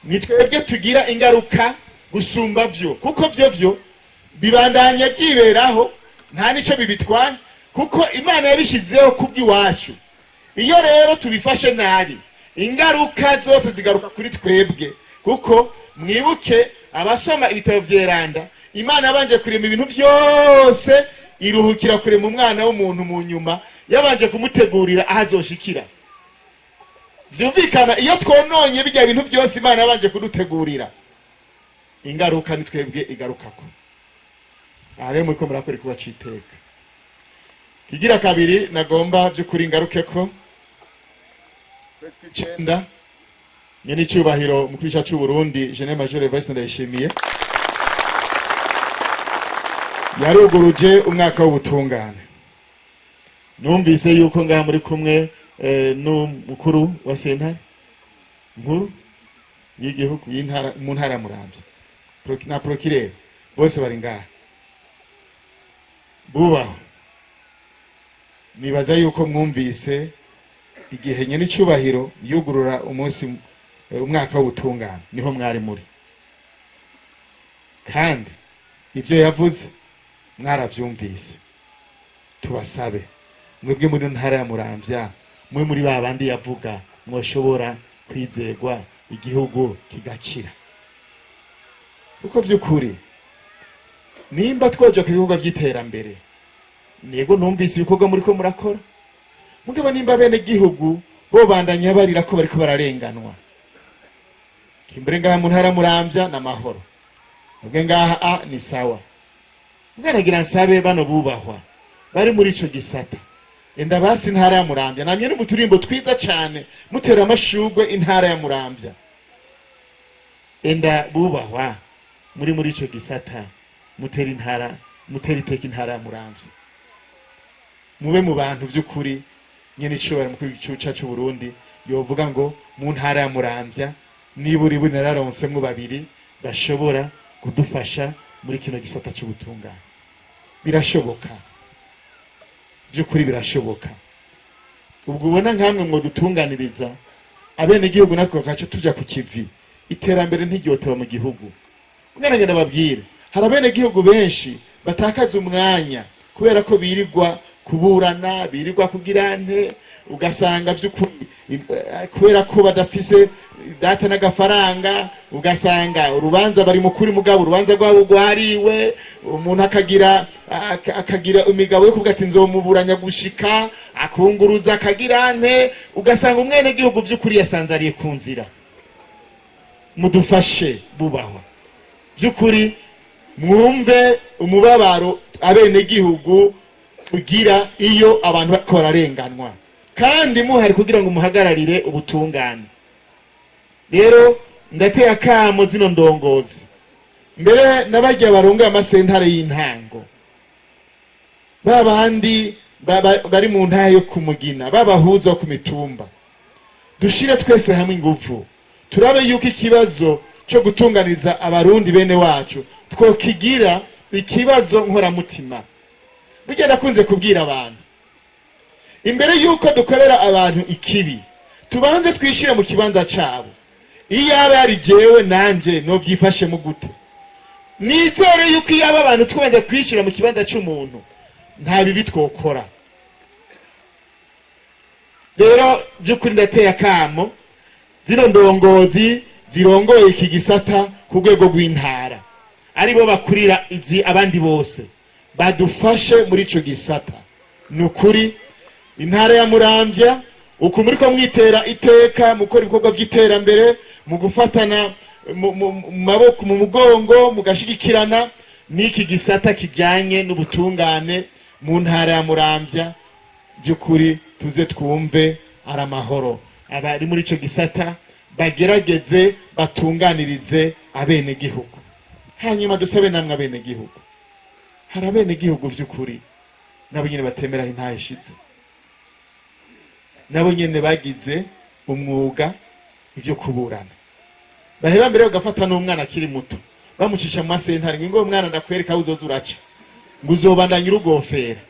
ni twebwe tugira ingaruka gusumba vyo, kuko vyo bibandanya byiberaho nta nico bibitwaye, kuko Imana yabishizeho kubw'iwacu. Iyo rero tubifashe nabi, ingaruka zose zigaruka kuri twebwe, kuko mwibuke abasoma ibitabo vyeranda, Imana yabanje kurema ibintu vyose, iruhukira kurema umwana w'umuntu mu nyuma yabanje kumutegurira aho azoshikira. Vyumvikana, iyo twononye bijya bintu byose Imana yabanje kudutegurira, ingaruka ni twebwe igarukako. Aha rero muriko murakora igikorwa c'iteka. Kigira kabiri nagomba vy'ukuri ngarukeko, kwezi kw'icenda nyene icubahiro mukuru w'igihugu c'u Burundi General Major Evariste Ndayishimiye yaruguruje umwaka w'ubutungane. Numvise yuko ngaha muri kumwe n'umukuru wa sentare nkuru y'igihugu y'intara mu ntara ya Muramvya na procureur bose bari ngaha bubaho. Nibaza yuko mwumvise igihe nyene icubahiro yugurura umunsi umwaka w'ubutungane, niho mwari muri, kandi ibyo yavuze mwaravyumvise. Tubasabe mwebwe muri ntara ya Muramvya, mwe muri ba bandi yavuga mwoshobora kwizegwa igihugu kigakira, kuko by'ukuri nimba twoja ku bikorwa by'iterambere, nego numvise ibikorwa muriko murakora, mugabo nimba bene gihugu bo bandanya barira ko bariko bararenganwa, kimbere ngaha mu ntara Muramvya n'amahoro, ubwe ngaha a ni sawa. Mbwanagira nsabe bano bubahwa bari muri ico gisata, enda basi intara ya Muramvya namye no muturimbo twiza cane mutera amashugwe intara ya Muramvya. Enda bubahwa muri ico gisata, mutera intara, mutera iteka intara ya Muramvya, mube mu bantu vy'ukuri nyene icubahiro mukuru w'igihugu cacu Burundi yovuga ngo mu ntara ya Muramvya niburi buri nararonsemo babiri bashobora kudufasha muri kino gisata c'ubutungane. Birashoboka by'ukuri, birashoboka. Ubwo ubona nkamwe ngo dutunganiriza abene gihugu natwe bakaca tuja ku kivi, iterambere ntiryoteba mu gihugu. Mwana babwire, hari abene gihugu benshi batakaza umwanya kubera ko birirwa kuburana, birirwa kugira nte, ugasanga by'ukuri kubera ko badafise data n'agafaranga, ugasanga urubanza bari mukuri mugabo urubanza rwabo rwariwe, umuntu akagira imigabo yo kuvuga ati nzomuburanya gushika, akunguruza akagira nte, ugasanga umwene gihugu by'ukuri yasanzariye ku nzira. Mudufashe bubahwa by'ukuri, mwumve umubabaro abene gihugu ugira iyo abantu bariko bararenganwa, kandi muhari kugira ngo muhagararire ubutungane. Rero ndateye akamo zino ndongozi, mbere n'abarya barongoye amasentare y'intango, babandi bari mu ntara yo kumugina, babahuza ku mitumba, dushire twese hamwe ingufu, turabe yuko ikibazo cyo gutunganiza abarundi bene wacu twokigira ikibazo nkoramutima. Burya ndakunze kubwira abantu, imbere yuko dukorera abantu ikibi tubanze twishire mu kibanza cabo. Iyo aba yari jewe nanje novyifashemo gute? Nizere yuko iyo aba abantu twanje kwishira mu kibanza c'umuntu nta bibi twokora. Rero by'ukuri ndateye akamo zino ndongozi zirongoye iki gisata ku rwego rw'intara, aribo bakurira izi abandi bose badufashe muri ico gisata. Ni ukuri intara ya Muramvya uku muriko mwitera iteka mukora ibikorwa by'iterambere, mu gufatana mu maboko mu mugongo, mugashigikirana n'iki gisata kijanye n'ubutungane mu ntara ya Muramvya, by'ukuri tuze twumve ari amahoro. Abari muri ico gisata bagerageze batunganirize abenegihugu. Hanyuma dusabe namwe abenegihugu, hari abenegihugu by'ukuri nabo nyene batemera intahe ishize, nabo nyene bagize umwuga ivyo kuburana, baheba mbere bagafata n'umwana akiri muto bamucisha mu masentare ngo ngo mwana ndakwereka aho uzoza uraca, ngo uzobandanya urugofera.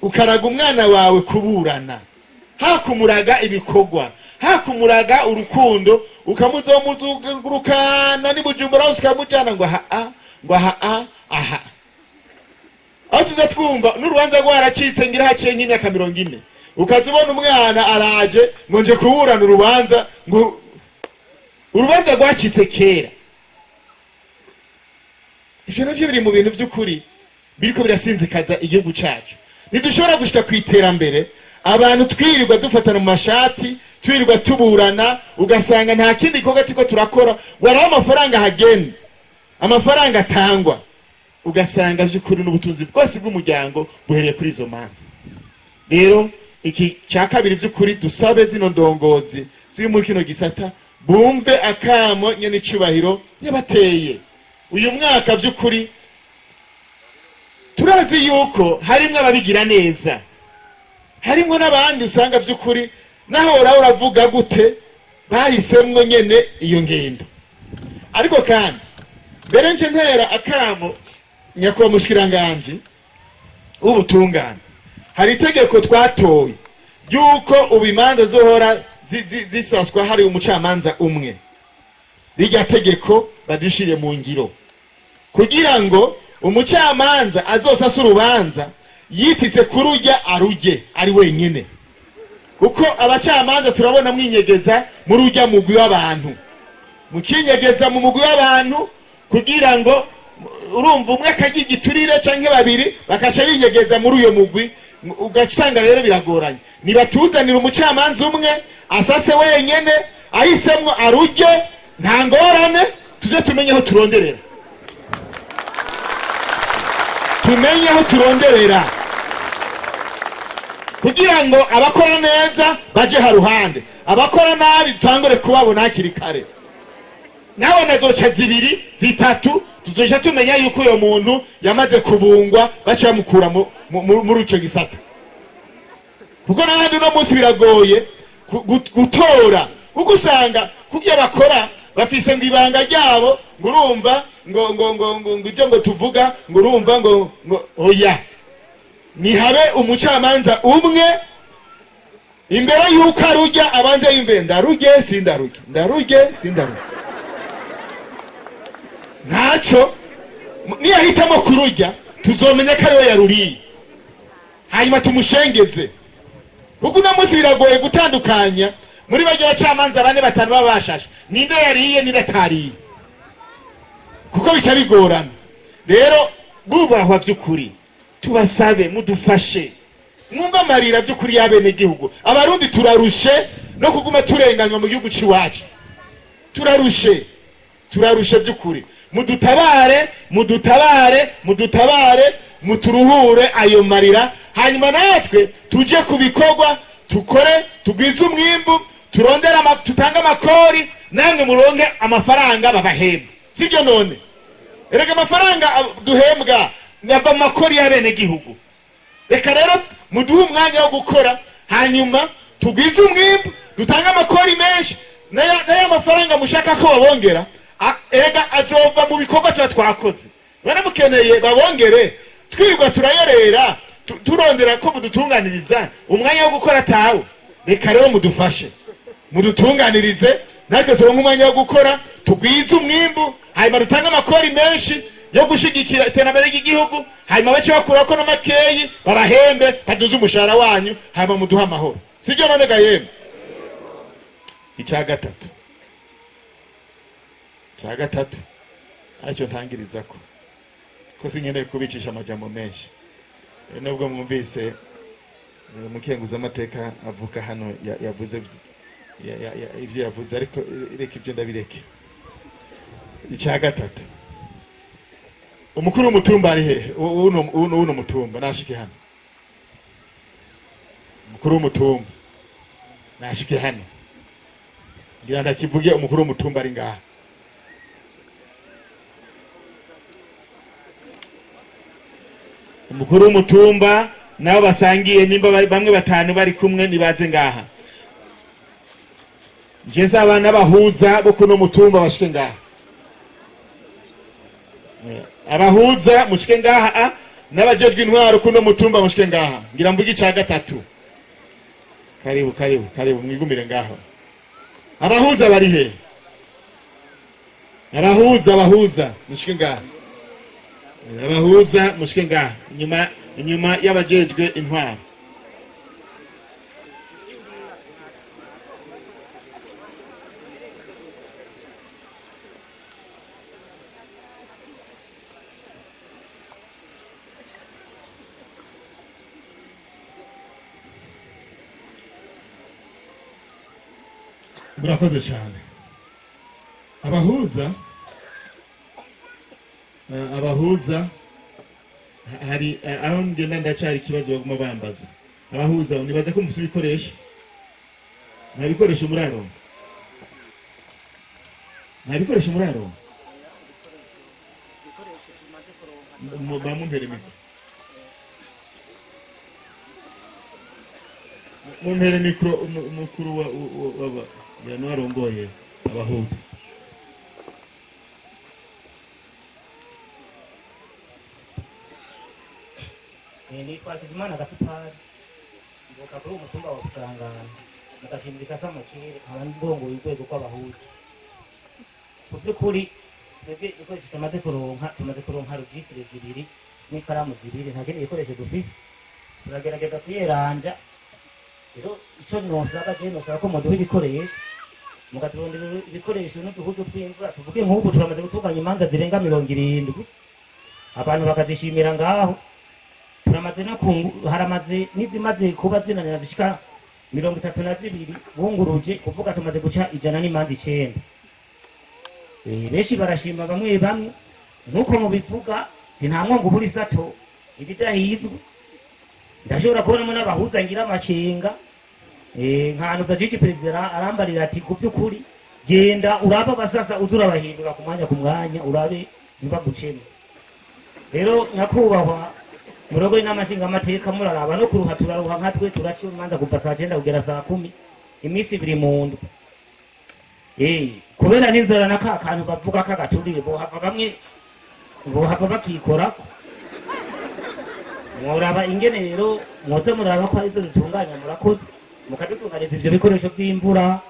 Ukaraga umwana wawe kuburana, hakumuraga ibikorwa, hakumuraga urukundo, ukamuzomuzugurukana ni Bujumbura hose ukamujana ngo aha a, ngo aha a, aha. Aho tuza twumva n'urubanza rwaracitse ngira haciye nk'imyaka 40, ukaza ubona umwana araje ngo nje kuburana urubanza, ngo urubanza rwacitse kera. Ivyo navyo biri mu bintu vy'ukuri biriko birasinzikaza igihugu cacu. Ntidushobora gushika ku iterambere abantu twirirwa dufatana mu mashati, twirirwa tuburana, ugasanga nta kindi gikorwa turiko turakora. Waraho amafaranga hagenda, amafaranga atangwa, ugasanga vy'ukuri n'ubutunzi bwose bw'umuryango buhereye kuri izo manza. Rero iki cya kabiri by'ukuri dusabe zino ndongozi ziri muri kino gisata bumve akamo nyene icubahiro yabateye uyu mwaka. By'ukuri turazi yuko harimwo ababigira neza, harimwo n'abandi usanga by'ukuri naho uraho uravuga gute bahisemwo nyene iyo ngendo. Ariko kandi mbere nje ntera akamo nyakubahwa mushikiranganji w'ubutungane, hari itegeko twatoye ry'uko ubu imanza zohora zisaswa hari umucamanza umwe. Rirya tegeko badishire mu ngiro kugira ngo umucamanza azosasa urubanza yititse kurujya arujye ari wenyine, kuko abacamanza turabona mwinyegeza muri urya mugwi w'abantu, mukinyegeza mu mugwi w'abantu kugira ngo urumva umwe akarya igiturire canke babiri bakaca binyegeza muri uyo mugwi, ugasanga rero biragoranye. Nibatuzanira umucamanza umwe asase wenyene, ahisemwo arujye, nta ngorane, tuze tumenye aho turonderera, tumenye aho turonderera kugira ngo abakora neza baje haruhande, abakora nabi tutangure kubabona hakiri kare. Nawe nazoca zibiri zitatu tuzoca tumenya yuko uyo muntu yamaze kubungwa, baca bamukura muri ico gisata. Kuko n'ahandi uno munsi biragoye gutora, kuko usanga kubyo bakora bafise ngo ibanga ryabo, ngo urumva ngo ngo ngo ngo ngo ibyo ngo tuvuga ngo urumva ngo ngo oya. Nihabe umucamanza umwe, imbere yuko arujya abanze yumve ndarujye sindarujye, ndarujye sindarujye, ntaco niyahitamo kurujya tuzomenya ko ariwe yaruriye, hanyuma tumushengeze. Kuko uno munsi biragoye gutandukanya muri barya bacamanza bane batanu baba bashashe ninde yariye ninde atariye, kuko bica bigorana. Rero bubahwa vy'ukuri tubasabe mudufashe mwumve amarira vy'ukuri y'abenegihugu. Abarundi turarushe no kuguma turenganywa mu gihugu c'iwacu, turarushe, turarushe vy'ukuri. Mudutabare, mudutabare, mudutabare, muturuhure ayo marira, hanyuma natwe tuje ku bikorwa, tukore, tugwize umwimbu, turondere tutange amakori, namwe muronke amafaranga babahemba. Sibyo none? Erega amafaranga duhembwa ava mu makori y'abenegihugu. Reka rero muduhe umwanya wo gukora, hanyuma tugwize umwimbu, dutange amakori menshi, n'aya mafaranga mushaka ko babongera, erega azova mu bikorwa tuba twakoze. Baramukeneye babongere, twirirwa turayerera turondera ko mudutunganiriza umwanya wo gukora atawe. Reka rero mudufashe mudutunganirize, natwe turonke umwanya wo gukora, tugwize umwimbu, hanyuma dutange amakori menshi yo gushigikira iterambere ry'igihugu, hanyuma bace bakurako n'amakeyi babahembe, baduze umushahara wanyu, hanyuma muduhe amahoro. Sibyo none ga yemwe? Icya gatatu, icya gatatu Aricyo ntangirizako ko sinkeneye kubicisha amajambo menshi. Nubwo mwumvise umukenguza amateka avuka hano yavuze ibyo yavuze, ariko reka ibyo ndabireke. Icya gatatu, umukuru w'umutumba ari hehe? Uno mutumba nashike hano. Umukuru w'umutumba nashike hano, ngira ndakivuge. Umukuru w'umutumba ari ngaha. Umukuru w'umutumba nabo basangiye, nimba bamwe batanu bari kumwe nibaze ngaha. Nje abana bahuza bo kuno mutumba bashike ngaha. Abahuza mushike ngaha, n'abajejwe intwaro kuno mutumba mushike ngaha. Ngira mvuge ica gatatu. Karibu karibu karibu, mwigumire ngaho. Abahuza bari he? Abahuza mushike ngaha. Abahuza mushike ngaha inyuma y'abajejwe intwaro. Murakoze cyane. Abahuza hari aho ngenda ndacyari ikibazo baguma bambaza. Abahuza nibaza ko mufite ibikoresho. Nta bikoresho muraronka. Nta bikoresho muraronka. Bamumpere mikoro. Mumpere mikoro umukuru wa yanuarongoye abahuza. Nitwa Hakizimana Gasipari, mvuka kuri umutumba wa Busangana mu gacimbiri ka Samakere, nkaba ndongoye urwego rw'abahuza. Mu by'ukuri twebwe ibikoresho tumaze kuronka, registre zibiri n'ikaramu zibiri, nta kindi gikoresho dufise. Turagerageza kuyeranja. Rero icyo nosaba, je nosaba ko muduha ibikoresho, mukaturondera ibikoresho n'uduhuzu tw'imvura. Tuvuge nk'ubu turamaze gutunganya imanza zirenga 70, abantu bakazishimira ngaho. Turamaze no haramaze n'izimaze kuba zinanira zishika 32 bunguruje, kuvuga tumaze guca 100 n'imanza 9. Benshi barashima bamwe bamwe, nkuko mubivuga nta mwongo ubura isato ibidahizwe. Ndashobora kubonamo n'abahuza ngira amakenga. Nkanuza Jiji Perezida arambarira ati ku by'ukuri genda uraba basasa uzurabahindura ku mwanya ku mwanya, urabe ntibaguceme. Rero nyakubahwa murogo inama nshingamateka, muraraba no kuruha turaruha nka twe turaca imanza kuva saa 9 kugera saa 10 iminsi ibiri mu ndwi. Kubera n'inzara na ka kantu bavuga k'agaturire, bohava bamwe bohava bakikorako. Muraba ingene rero mwoze muraba ko arizo dutunganya. Murakoze mukadutunganiza ivyo bikoresho vy'imvura,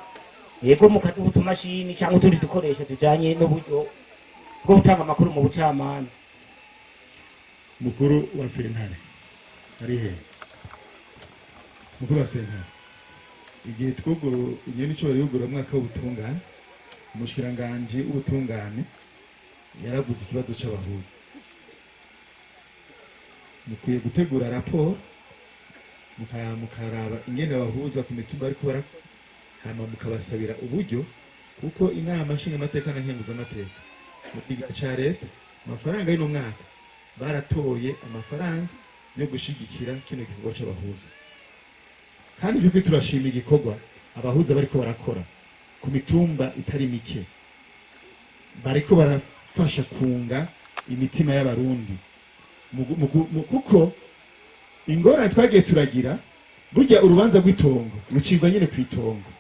yego mukaduha utumashini cyangwa utundi dukoresho tujanye n'uburyo bwo gutanga amakuru mu bucamanza. Mukuru wa sentare ari he? Mukuru wa sentare, igihe twuguru inyoni cyo yugura umwaka w'ubutungane, umushikiranganje w'ubutungane yaravuze ikibazo c'abahuza. Mukwiye gutegura raporo mukaraba ingene abahuza ku mitumba ariko barakora, hama mukabasabira uburyo, kuko inama nshingamateka na nkenguzamateka mu kigega ca leta amafaranga y'uno mwaka baratoye amafaranga yo gushigikira kino gikorwa c'abahuza. Kandi by'ukuri turashima igikorwa abahuza bariko barakora ku mitumba itari mike, bariko barafasha kunga imitima y'abarundi. Kuko ingorane twagiye turagira, burya urubanza rw'itongo rucibwa nyine ku itongo.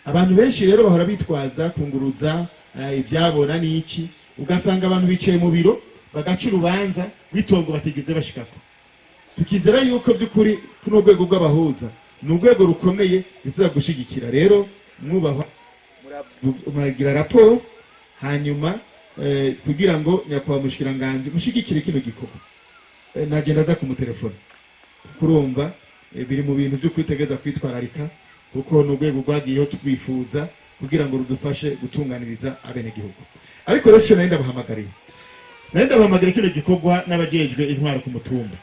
Abantu benshi rero bahora bitwaza kunguruza ivyabona n'iki, ugasanga abantu bicaye mu biro bagaca urubanza rw'itongo batigeze bashikako. Tukizera yuko by'ukuri kuno rwego rw'abahuza ni urwego rukomeye biza gushigikira. Rero mwubahwa muragira raporo hanyuma kugira ngo nyakubahwa mushikiranganje mushigikire kino gikorwa. Nagenda aza kumutelefona kurumva biri mu bintu byo kwitegeza kwitwararika, kuko ni urwego rwagiyeho twifuza kugira ngo rudufashe gutunganiriza abenegihugu. Ariko rero sico nari ndabahamagariye, nari ndabahamagariye kino gikorwa n'abajejwe intwaro ku mutumba,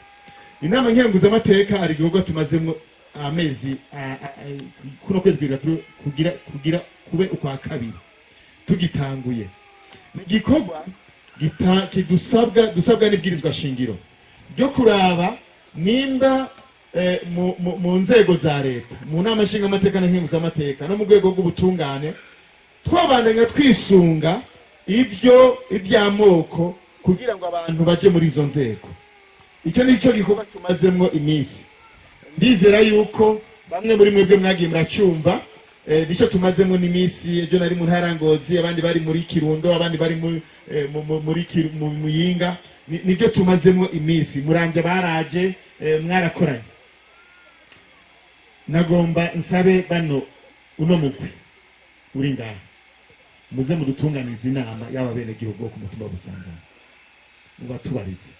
inama nkenguzamateka. Hari igikorwa tumazemo amezi kuno kwezi kugira kube ukwa kabiri tugitanguye. Ni igikorwa kidusabwa, dusabwa n'ibwirizwa shingiro ryo kuraba nimba mu nzego za leta, mu nama nshingamateka na nkenguzamateka, no mu rwego rw'ubutungane, twabandanya twisunga ivyo ivy'amoko kugira ngo abantu baje muri izo nzego. Icyo ni cyo gikorwa tumazemwo iminsi. Ndizera yuko bamwe muri mwebwe mwagiye muracumva. Nicyo tumazemo n'iminsi. Ejo nari mu ntara Ngozi, abandi bari muri Kirundo, abandi bari muri Muyinga. Nibyo tumazemo iminsi. Muramvya baraje, mwarakoranye. Nagomba nsabe bano, uno mugwi uri ngaha, muze mudutunganirize inama y'aba benegihugu bo ku mutumba Busangana, mubatubarize: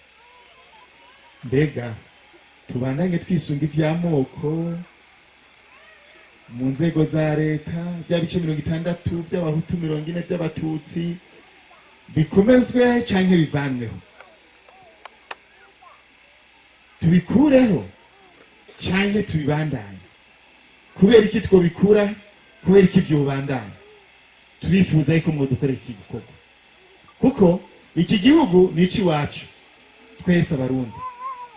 mbega tubandanye twisunga ivy'amoko mu nzego za leta, bya bice 60 by'abahutu, 40 by'abatutsi, bikomezwe canke bivanweho, tubikureho canke tubibandanye? Kubera iki twobikura? Kubera iki vyobandanya? Turifuza yuko mwodukorera iki gikorwa, kuko iki gihugu ni icy'iwacu twese Abarundi.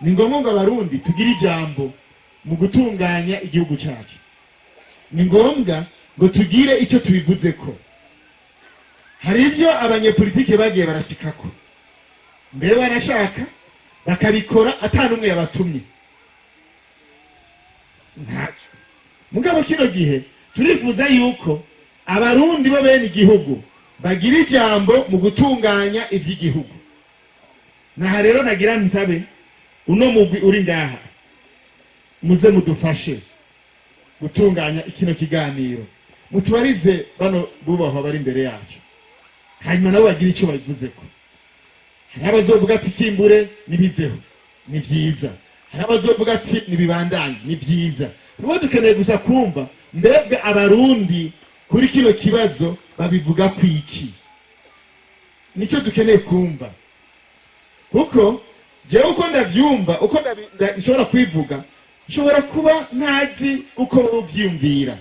Ni ngombwa ngo Abarundi tugire ijambo mu gutunganya igihugu cyacu. Ni ngombwa ngo tugire icyo tubivuzeko. Hari ibyo abanyepolitike bagiye barashikako mbere, barashaka bakabikora ata n'umwe yabatumye, ntacyo. Mugabo kino gihe turifuza yuko Abarundi bo bene igihugu bagira ijambo mu gutunganya iby'igihugu. Naha rero nagira nsabe uno mugwi uri ngaha, muze mudufashe gutunganya kino kiganiro, mutubarize bano bubahwa bari imbere yacu, hanyuma nabo bagire icyo babivuzeko. Hari abazovuga ati kimbure nibiveho, ni byiza. Hari abazovuga ati nibibandanye, ni byiza. Tuba dukeneye gusa kumva mbega Abarundi kuri kino kibazo babivuga kwiki. Nicyo dukeneye kumva, kuko jewe uko ndavyumva, uko nshobora kwivuga, nshobora kuba ntazi uko uvyiyumvira.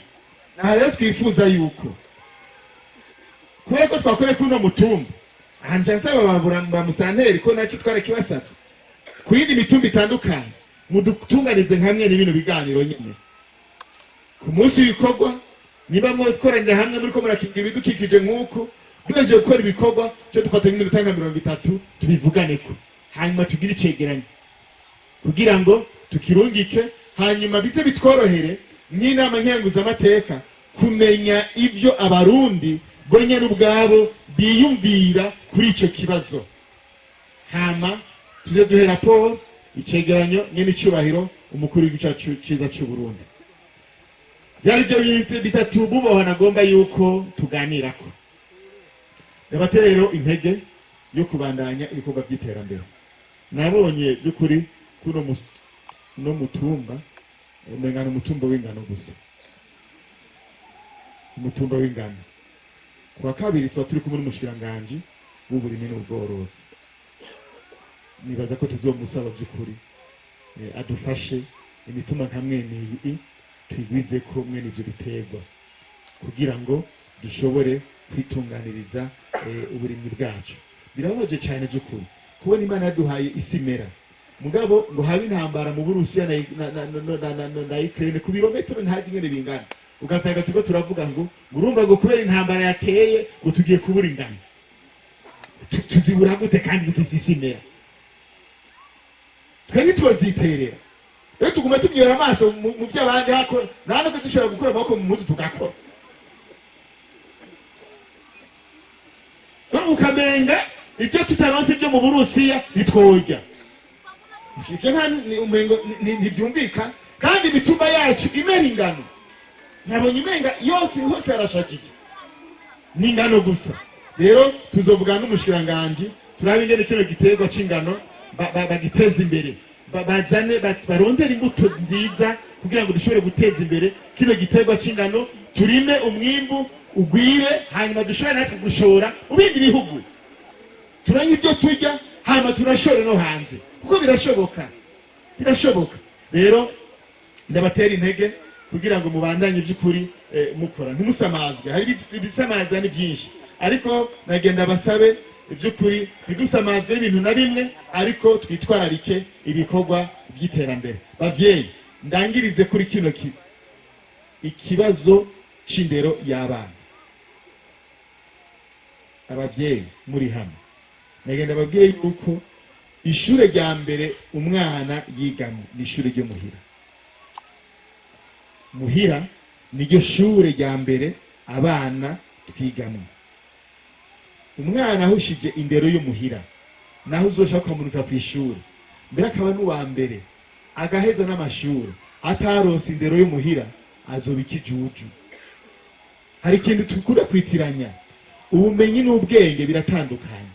Aha rero twifuza yuko, kubera ko twakoreye kuri uno mutumba, aha nca nsaba ba musitanteri ko nacyo twarakibasavye, ku yindi mitumba itandukanye mudutunganize nka mwene bino biganiro nyene ku munsi w'ibikorwa. Niba mwakoranira hamwe muriko murakingira ibidukikije nk'uko duhejeje gukora ibikorwa, cyo dufata nk'iminota nka 30 tubivuganeko, hanyuma tugire icegeranyo kugira ngo tukirungike, hanyuma bize bitworohere nk'inama nkenguzamateka kumenya ivyo Abarundi bo nyene ubwabo biyumvira kuri ico kibazo, hama tuze duhe raporo, icegeranyo, nyene icubahiro umukuru w'igihugu cacu ciza c'u Burundi. Byari byo bintu bitatu bubaho nagomba yuko tuganirako. Ndabate rero intege yo kubandanya ibikorwa by'iterambere. Nabonye by'ukuri kuno no mutumba umenga ni umutumba w'ingano gusa, umutumba w'ingano. Kuwa kabiri tuba turi kumwe n'umushikiranganji w'uburimyi n'ubworozi. Nibaza ko tuzomusaba by'ukuri adufashe imitumba nka mwene iyi twigwize ko mwene ibyo biterwa, kugira ngo dushobore kwitunganiriza uburimyi bwacu. Birababaje cyane by'ukuri kubona Imana yaduhaye isi imera, mugabo ngo habe intambara mu Burusiya na Ukraine ku birometero ntazi ingene bingana, ugasanga turiko turavuga ngo urumva ngo kubera intambara yateye ngo tugiye kubura ingano. Tuzibura gute kandi dufise isi imera? Twe ntitwoziterera rero, tuguma tumyora amaso mu by'abandi, hako nta nubwo dushobora gukura amaboko mu mpuzu tugakora. Ukamenga ibyo tutaronse byo mu Burusiya nitworya. Ivyo nta ni umengo ntivyumvikana, kandi imitumba yacu imera ingano. Nabonye imenga yose hose yarashajije, ni ingano gusa. Rero tuzovugana n'umushikiranganji, turabe ingene kino giterwa c'ingano bagiteza imbere, bazane barondere imbuto nziza kugira ngo dushobore guteza imbere kino giterwa c'ingano, turime umwimbu. ugwire, hanyuma dushobore natwe gushora mu bindi bihugu. Turanye ibyo turya, hanyuma turashore no hanze, kuko birashoboka, birashoboka. Rero ndabatera intege kugira ngo mubandanye by'ukuri mukora, ntimusamazwe. Hari ibisamaza ni byinshi, ariko nagenda basabe iby'ukuri ntidusamazwe n'ibintu na bimwe, ariko twitwararike ibikorwa by'iterambere. Bavyeyi, ndangirize kuri kino ikibazo c'indero y'abana. Abavyeyi muri hamwe, nagenda babwire yuko ishure rya mbere umwana yigamo ni ishure ryo muhira. Muhira niryo shure rya mbere abana twigamo. Umwana ahushije indero yo muhira, naho uzoshaka ukamunuka ku ishuri, mbere akaba n'uwa mbere agaheza n'amashuri, ataronse indero yo muhira azoba ikijuju. Hari ikintu dukunda kwitiranya, ubumenyi n'ubwenge biratandukanye.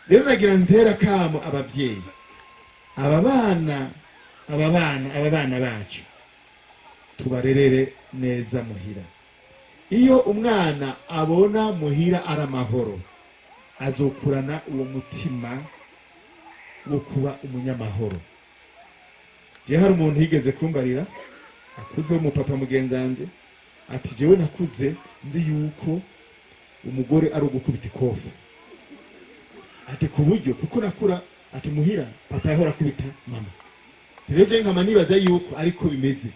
Rero nagira ntera kamo abavyeyi, aba bana, aba bana, aba bana bacu tubarerere neza muhira. Iyo umwana abona muhira ari amahoro, azokurana uwo mutima wo kuba umunyamahoro. Jewe hari umuntu yigeze kumbarira akuze w'umupapa mugenzanje, ati jewe nakuze nzi yuko umugore ari ugukubita ikofi, ati ku buryo kuko nakura, ati muhira papa yahora akubita mama. Rero jewe nkama nibaza yuko ariko bimeze,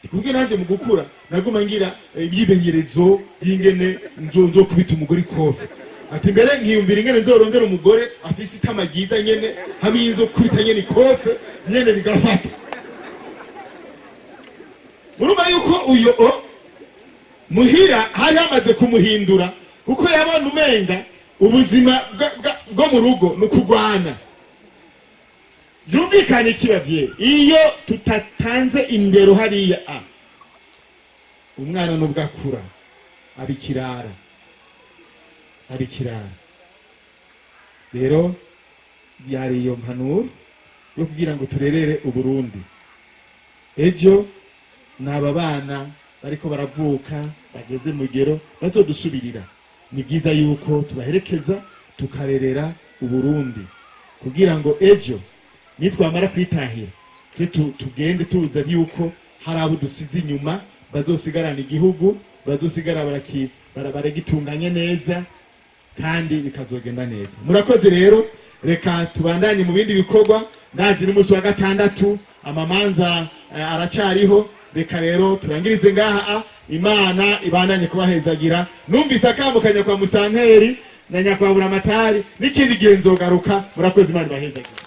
kubwo nanje mu gukura naguma ngira imyimenyerezo y'ingene nzokubita umugore ikofi. Ati mbere nkiyumvira ingene nzorondera umugore afise itama ryiza nyene, hamwe nzokubita nyene ikofe nyene rigafata. Murumva yuko uyo muhira hari hamaze kumuhindura, kuko yabona umenga ubuzima bwo mu rugo ni ukugwana. Byumvikane iki bavyeyi, iyo tutatanze indero hariya umwana nubwo akura abikirara, abikirara. Rero yari iyo mpanuro yo kugira ngo turerere Uburundi. Ejo n'aba bana bariko baravuka bageze mu rugero bazodusubirira. Ni byiza yuko tubaherekeza tukarerera Uburundi, kugira ngo ejo nitwamara kwitahira tugende tuza yuko hari abo dusize inyuma bazosigarana igihugu, bazosigara baragitunganya neza kandi bikazogenda neza. Murakoze. Rero reka tubandanye mu bindi bikorwa. Ndazi n'umunsi wa gatandatu amamanza aracariho. Reka rero turangirize ngaha. Imana ibandanye kubahezagira. Numvise akambukanya kwa musitanteri na nyakwabura amatari, n'ikindi gihe nzogaruka. Murakoze, Imana ibahezagira.